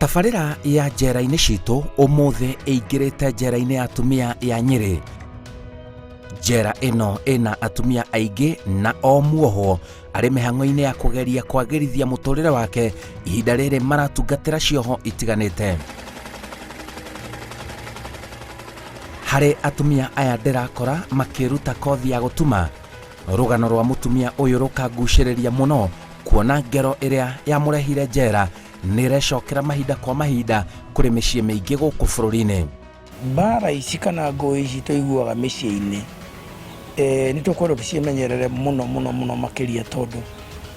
Tabarĩra ya njera-inĩ citũ ũmũthĩ ĩingĩrĩte njera-inĩ ya atumia ya Nyĩrĩ. Njera ĩno ĩna atumia aingĩ na o muohwo arĩ mĩhang'o-inĩ ya kũgeria kwagĩrithia mũtũrĩre wake ihinda rĩrĩ maratungatĩra cioho itiganĩte. Harĩ atumia aya ndĩrakora makĩruta kothi ya gũtuma, rũgano rwa mũtumia ũyũ rũkangucĩrĩria mũno kuona ngero ĩrĩa yamũrehire njera nĩ ĩrecokera mahinda kwa mahinda kũrĩ mĩciĩ mĩingĩ gũkũ bũrũri-inĩ. Mbara ici kana ngũĩ ici tũiguaga mĩciĩ-inĩ, nĩ tũkwendwo tũciĩmenyerere mũno mũno mũno makĩria, tondũ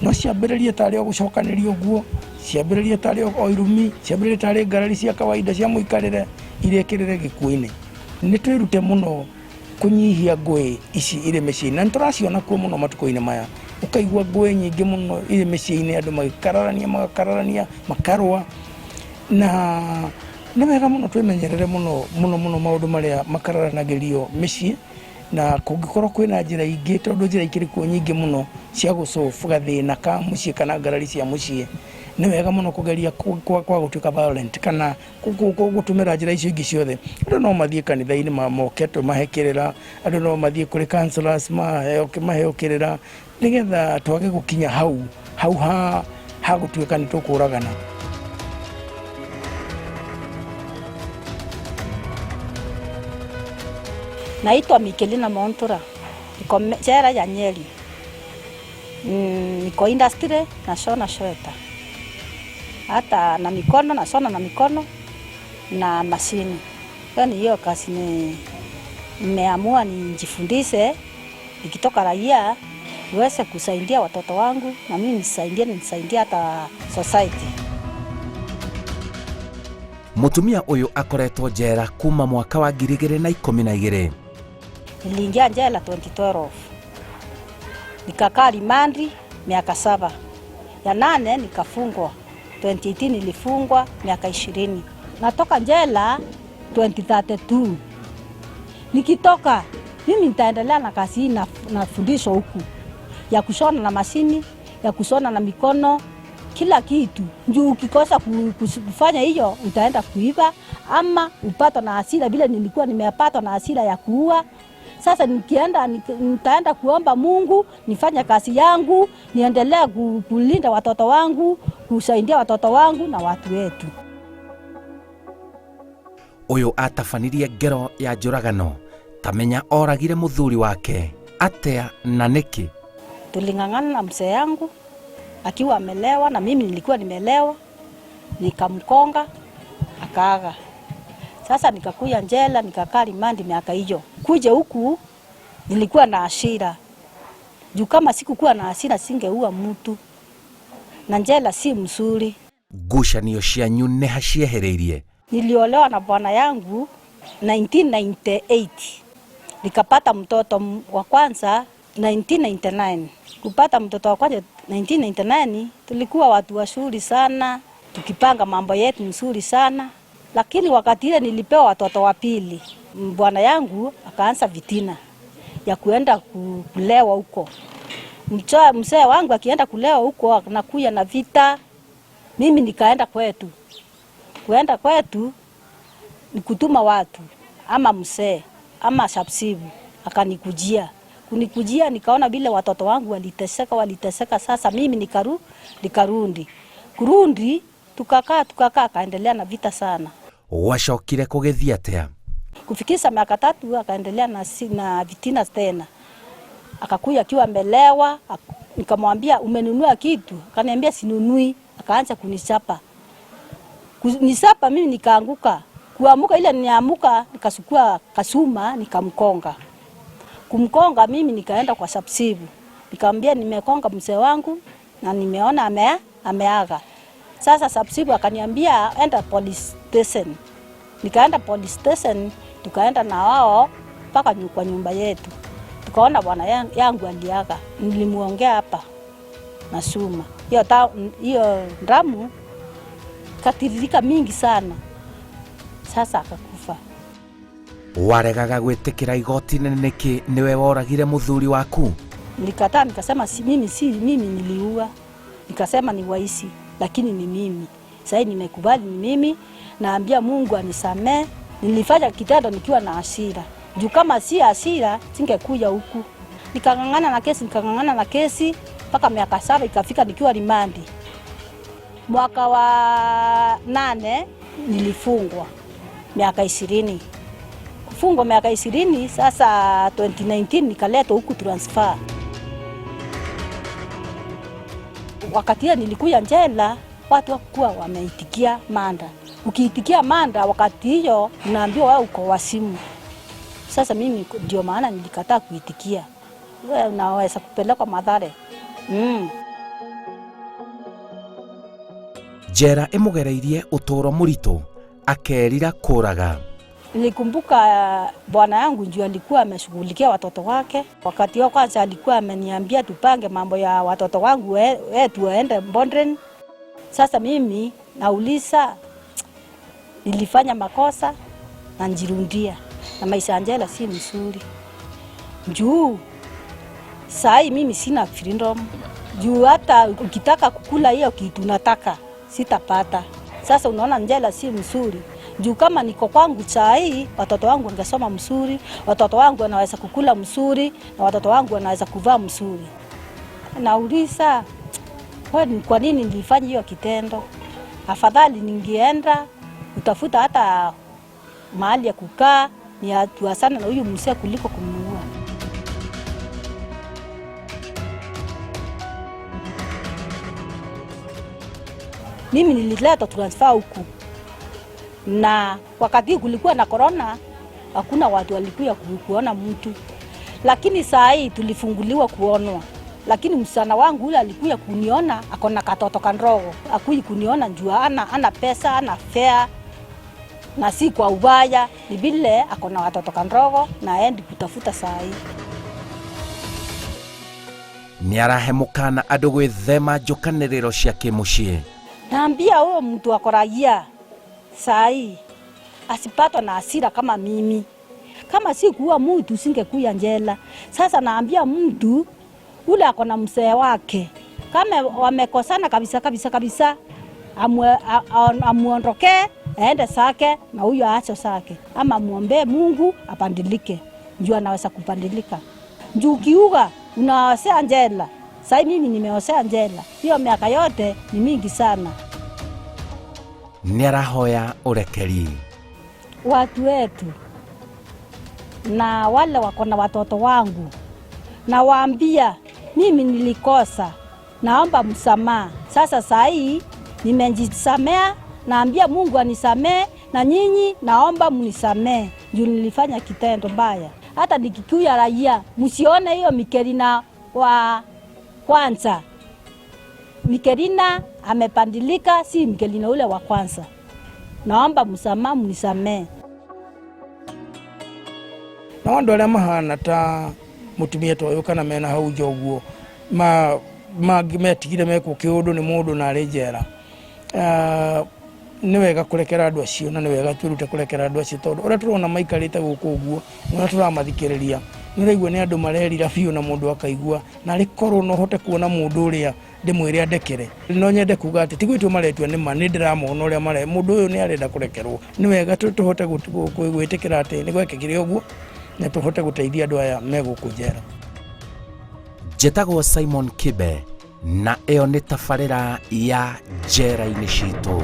no ciambĩrĩrie tarĩ o gũcokanĩria ũguo, ciambĩrĩrie tarĩ o irumi, ciambĩrĩrie tarĩ ngarari cia kawaida cia mũikarĩre, irĩkĩrĩre gĩkuũ-inĩ. Nĩ twĩrute mũno kũnyihia ngũĩ ici irĩ mĩciĩ-inĩ, na nĩ tũraciona kuo mũno matukũ-inĩ maya. Ũkaigua ngũĩ nyingĩ mũno irĩ mĩciĩ-inĩ, andũ magĩkararania, magakararania, makarũa. Na nĩ wega mũno twĩmenyerere mũno mũno mũno maũndũ marĩa makararanagĩrio mĩciĩ, na kũngĩkorwo kwĩna njĩra ingĩ, tondũ njĩra ikĩrĩ kuo nyingĩ mũno cia gũsolve gathĩna ka mũciĩ kana ngarari cia mũciĩ, nĩ wega mũno kũgeria kwa gũtuĩka violent kana gũtũmĩra njĩra icio ingĩ ciothe. Andũ no mathiĩ kanitha-inĩ moke tũmahe kĩrĩra, andũ no mathiĩ kũrĩ counselors maheo kĩrĩra, nĩgetha twage gũkinya hau hau ha gũtuĩka nĩ tũkũragana. Naitwa Mikelina Montura, niko jela ya Nyeri. Niko industry nashona sweta, hata na mikono nashona na mikono na mashini. Yani hiyo kazi ni nimeamua nijifundishe, nikitoka raia niweze kusaidia watoto wangu na mimi nisaidie, nisaidie hata society. Mutumia ũyũ akoretwo njera kuma mwaka wa 2012. Niliingia jela 2012, nikakaa rimandi miaka 7, ya 8 nikafungwa. 2018 nilifungwa miaka 20. Natoka jela 2032. Nikitoka mimi nitaendelea na kazi hii na fundisho huku ya kushona na mashini, ya kushona na mikono, kila kitu. Juu ukikosa kufanya hiyo utaenda kuiba ama upatwa na hasira, vile nilikuwa nimepatwa na hasira ya kuua. Sasa nitaenda kuomba Mungu nifanye kazi yangu, niendelee kulinda watoto wangu, kusaidia watoto wangu na watu wetu. Ũyũ atabanirie ngero ya njũragano, tamenya oragire mũthuri wake atĩa na nĩkĩ? Tuling'ang'ana na mzee yangu akiwa amelewa na mimi nilikuwa nimelewa, nikamkonga akaaga. Sasa nikakuya njela, nikakaa rimandi miaka hiyo. Kuja huku nilikuwa na hasira. Juu kama sikukuwa na hasira singeua mtu. Na njela si mzuri. Ngucanio cianyu nĩ haciehereirie? Niliolewa na bwana yangu 1998. Nikapata mtoto wa kwanza 1999. Kupata mtoto wa kwanza 1999 tulikuwa watu wazuri sana, tukipanga mambo yetu mzuri sana. Lakini wakati ile nilipewa watoto wa pili, bwana yangu akaanza vitina ya kuenda kulewa huko. Mzee wangu akienda kulewa huko anakuja na vita. Mimi nikaenda kwetu. Kuenda kwetu ni kutuma watu ama mzee ama sabsibu akanikujia. Kunikujia nikaona vile watoto wangu waliteseka, waliteseka. Sasa mimi nikarundi. Kurundi tukakaa, tukakaa, akaendelea na vita sana. Wacokire kũgĩthiĩ atĩa? Kufikisha miaka 3 akaendelea na vitina tena. Akakuja akiwa amelewa, nikamwambia umenunua kitu? Akaniambia sinunui, akaanza kunichapa. Kunichapa mimi nikaanguka. Kuamuka ile niamuka nikasukua kasuma nikamkonga. Kumkonga mimi nikaenda kwa sabsibu. Nikamwambia nimekonga mzee wangu na nimeona ameaga. Sasa sabsibu akaniambia enda police station. Nikaenda police station, tukaenda na wao mpaka kwa nyumba yetu. Tukaona bwana yangu aliaga. Nilimuongea hapa na suma. Hiyo damu katiririka mingi sana. Sasa akakufa. Waregaga gwĩtĩkĩra igoti-inĩ nĩkĩ nĩwe woragire mũthuri waku? Nilikataa nikasema si mimi, si mimi niliua. Nikasema ni waisi, lakini ni mimi. Sasa nimekubali ni mimi, naambia Mungu anisamee. Nilifanya kitendo nikiwa na hasira. Juu kama si hasira singekuja huku. Nikang'ang'ana na kesi, nikang'ang'ana na kesi mpaka miaka 7 ikafika nikiwa rimandi. Mwaka wa 8 nilifungwa miaka 20. Kufungwa miaka 20, sasa 2019 nikaletwa huku transfer. Wakati hiyo nilikuja njela, watu hawakuwa wameitikia manda. Ukiitikia manda wakati hiyo unaambiwa wewe uko wasimu. Sasa mimi ndio maana nilikataa kuitikia. Wewe unaweza kupelekwa Mathare. Njera imugereirie uturo muritu akerira kuraga. Nilikumbuka bwana yangu ndio alikuwa ameshughulikia watoto wake. Wakati wa kwanza alikuwa ameniambia tupange mambo ya watoto wangu wetu waende Mbondren. Sasa mimi nauliza, nilifanya makosa na njirundia, na maisha ya njela si mzuri. Juu sai mimi sina freedom. Juu hata ukitaka kukula hiyo kitu nataka sitapata. Sasa unaona njela si mzuri. Juu kama niko kwangu saa hii, watoto wangu wangesoma mzuri, watoto wangu wanaweza kukula mzuri, na watoto wangu wanaweza kuvaa mzuri. Nauliza, kwa nini nilifanya hiyo kitendo? Afadhali ningeenda kutafuta hata mahali ya kukaa, ni tuasane na huyu mzee kuliko kumuua. Mimi nilileta transfer huku. Na wakati kulikuwa na corona, hakuna watu walikuja kuona mtu. Lakini saa hii tulifunguliwa kuonwa. Lakini msichana wangu yule alikuja kuniona, akona katoto kandogo. Hakuji kuniona juu ana pesa, ana fare. Na si kwa ubaya, ni vile akona watoto kandogo na aendi kutafuta saa hii. Nĩarahe mũkana andũ gwĩthema njũkanĩrĩro cia kĩmũciĩ. Naambia huyo mtu ako raia saa hii asipatwe na hasira kama mimi. Kama si kuua mtu singekuya njela. Sasa naambia mtu ule ako na mzee wake, kama wamekosana kabisa kabisa kabisa, amuondoke aende sake na huyo aache sake, ama muombe Mungu apandilike, njoo anaweza kupandilika. Njoo ukiuga unaosea njela. Sasa mimi nimeosea njela. Hiyo miaka yote ni mingi sana. Nĩarahoya ũrekeri. Watu wetu na wale wako na watoto wangu, nawaambia mimi nilikosa, naomba msamaha. Sasa saa hii nimejisamea, naambia Mungu anisamee, na nyinyi naomba mnisamee juu nilifanya kitendo mbaya. Hata nikikuya raia, msione hiyo Mikelina wa kwanza. Mikelina amepandilika, si Mikelina ule wa kwanza. Naomba msamaha, mnisamee. Na andu aria mahana ta mutumia ta uyu kana mena hau nja uguo metigire mekwo kiundu ni mundu na ari njera. Nĩ wega kũrekera andũ acio, na nĩ wega twĩrute kũrekera andũ acio, tondũ ũrĩa tũrona maikarĩte gũkũ ũguo, na ũrĩa tũramathikĩrĩria, nĩ ũraigua nĩ andũ marerira biũ, na mũndũ akaigua na arĩ korwo no hote kuona mũndũ ũrĩa ndĩmwĩre andekere. No nyende kuga atĩ ti gwĩtua maretua nĩ ma, nĩ ndĩramona ũrĩa mare, mũndũ ũyũ nĩ arenda kũrekerwo. Nĩ wega tũhote gwĩtĩkĩra atĩ nĩ gwekĩkire ũguo, na tũhote gũteithia andũ aya me gũkũ njera. Njĩtagwo Simon Kibe, na ĩyo nĩ tabarĩra ya Njera-inĩ Citũ.